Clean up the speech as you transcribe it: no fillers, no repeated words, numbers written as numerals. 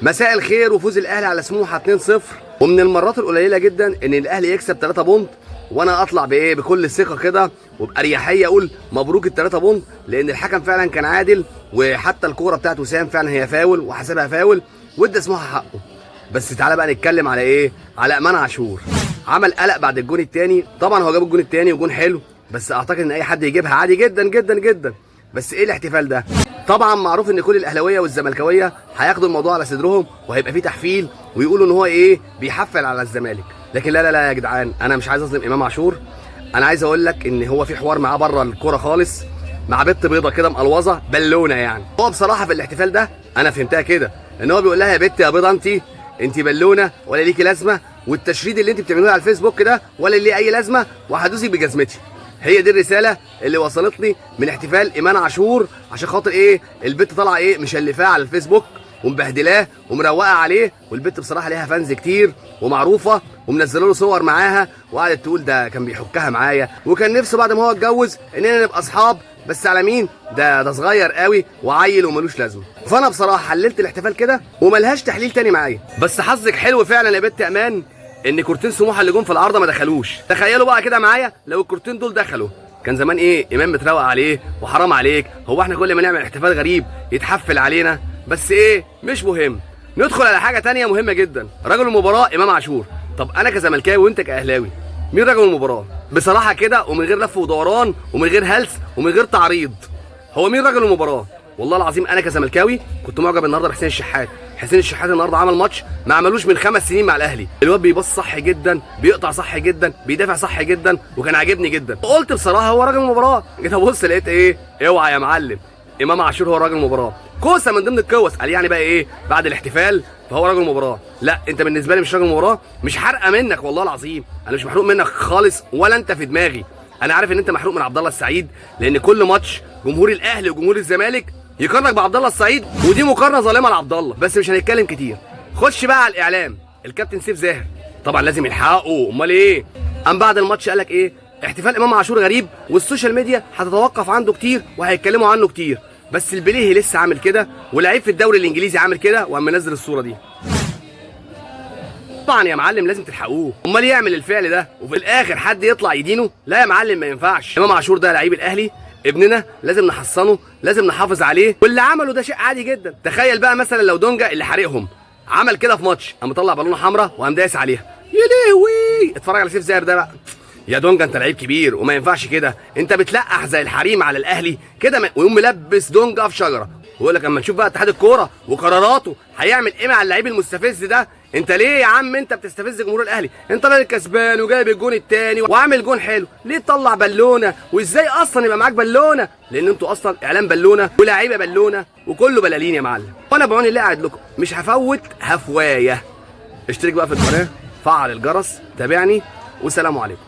مساء الخير. وفوز الاهلي على سموحه 2-0، ومن المرات القليلة جدا ان الاهلي يكسب 3 point وانا اطلع بايه بكل ثقة كده وباريحيه اقول مبروك ال3 point، لان الحكم فعلا كان عادل، وحتى الكورة بتاعت وسام فعلا هي فاول وحسبها فاول وادى سموحه حقه. بس تعالى بقى نتكلم على ايه؟ على امام عاشور. عمل قلق بعد الجون الثاني، طبعا هو جاب الجون الثاني وجون حلو، بس اعتقد ان اي حد يجيبها عادي جدا جدا جدا. بس ايه الاحتفال ده؟ طبعا معروف ان كل الاهلاوية والزملكاويه هياخدوا الموضوع على صدرهم وهيبقى فيه تحفيل ويقولوا ان هو ايه بيحفل على الزمالك، لكن لا لا لا يا جدعان، انا مش عايز اظلم امام عاشور. انا عايز اقول لك ان هو في حوار معاه بره الكورة خالص، مع بنت بيضة كده مقلوظه بالونه يعني. هو بصراحة في الاحتفال ده انا فهمتها كده ان هو بيقول لها يا بت يا بيضة انت بالونه ولا ليكي لازمه، والتشريد اللي انت بتعملوه على الفيسبوك ده ولا ليه اي لازمه، وهدوسك بجزمتي. هي دي الرسالة اللي وصلت لي من احتفال ايمان عاشور، عشان خاطر ايه؟ البت طالعه ايه مشلفاه على الفيسبوك ومبهدلاه ومروقه عليه، والبت بصراحة ليها fans كتير ومعروفة ومنزلة له صور معاها، وقعدت تقول ده كان بيحكها معايا وكان نفسه بعد ما هو اتجوز اننا نبقى اصحاب، بس على مين؟ ده صغير قوي وعيل وملوش لازمه. فانا بصراحة حللت الاحتفال كده وملهاش تحليل تاني معايا. بس حظك حلو فعلا يا بت امان ان كورتين سموحه اللي جم في العارضة ما دخلوش. تخيلوا بقى كده معايا لو الكورتين دول دخلوا كان زمان ايه امام متروق عليه وحرام عليك، هو احنا كل ما نعمل احتفال غريب يتحفل علينا؟ بس ايه مش مهم. ندخل على حاجة تانية مهمة جدا، رجل المباراة امام عاشور. طب انا كزملكاوي وانت كاهلاوي مين رجل المباراة؟ بصراحة كده ومن غير لف ودوران ومن غير هلس ومن غير تعريض، هو مين رجل المباراة؟ والله العظيم انا كزملكاوي كنت معجب النهارده بحسين الشحات. حسين الشحات النهارده عمل ماتش ما عملوش من 5 سنين مع الاهلي. الواد بيبص صح جدا، بيقطع صح جدا، بيدافع صح جدا، وكان عاجبني جدا. قلت بصراحة هو راجل المباراة. جيت ابص لقيت ايه؟ اوعى يا معلم، امام عاشور هو راجل المباراة. كوسة من ضمن الكوس. قال يعني بقى ايه بعد الاحتفال فهو راجل المباراة؟ لا، انت بالنسبة لي مش راجل المباراة، مش حرقه منك والله العظيم، انا مش محروق منك خالص ولا انت في دماغي. انا عارف ان انت محروق من عبد الله السعيد، لان كل ماتش جمهور الاهلي وجمهور الزمالك يقارنك بعبد الله السعيد، ودي مقارنة ظالمه لعبد الله. بس مش هنتكلم كتير. خش بقى على الاعلام. الكابتن سيف زاهر طبعا لازم يلحقه، امال ايه؟ قام بعد الماتش قال لك ايه؟ احتفال امام عاشور غريب وال social media هتتوقف عنده كتير وهيتكلموا عنه كتير، بس البليهي لسه عامل كده، ولاعيب في الدوري الانجليزي عامل كده، وقام منزل الصورة دي. طبعا يا معلم لازم تلحقوه، امال يعمل الفعل ده وفي الاخر حد يطلع يدينه؟ لا يا معلم ما ينفعش. امام عاشور ده لعيب الاهلي، ابننا، لازم نحصنه، لازم نحافظ عليه، واللي عمله ده شيء عادي جدا. تخيل بقى مثلا لو دونجا اللي حارقهم عمل كده في ماتش، قام مطلع بالونه حمراء وقام دايس عليها، يا لهوي. اتفرج على سيف زاهر ده بقى، يا دونجا انت لعيب كبير وما ينفعش كده، انت بتلقح زي الحريم على الاهلي كده، ويقوم ملبس دونجا في شجرة. ويقول لك اما نشوف بقى اتحاد الكورة وقراراته هيعمل ايه مع اللعيب المستفز ده. انت ليه يا عم انت بتستفز جمهور الاهلي؟ انت راجل كسبان وجايب الجون الثاني وعامل جون حلو، ليه تطلع بالونه؟ وازاي اصلا يبقى معاك بالونه؟ لان انتوا اصلا اعلام بالونه ولاعيبه بالونه وكله بلالين يا معلم. وانا بعون الله قاعد لكم مش هفوت هفوايه. اشترك بقى في القناة، فعل الجرس، تابعني، والسلام عليكم.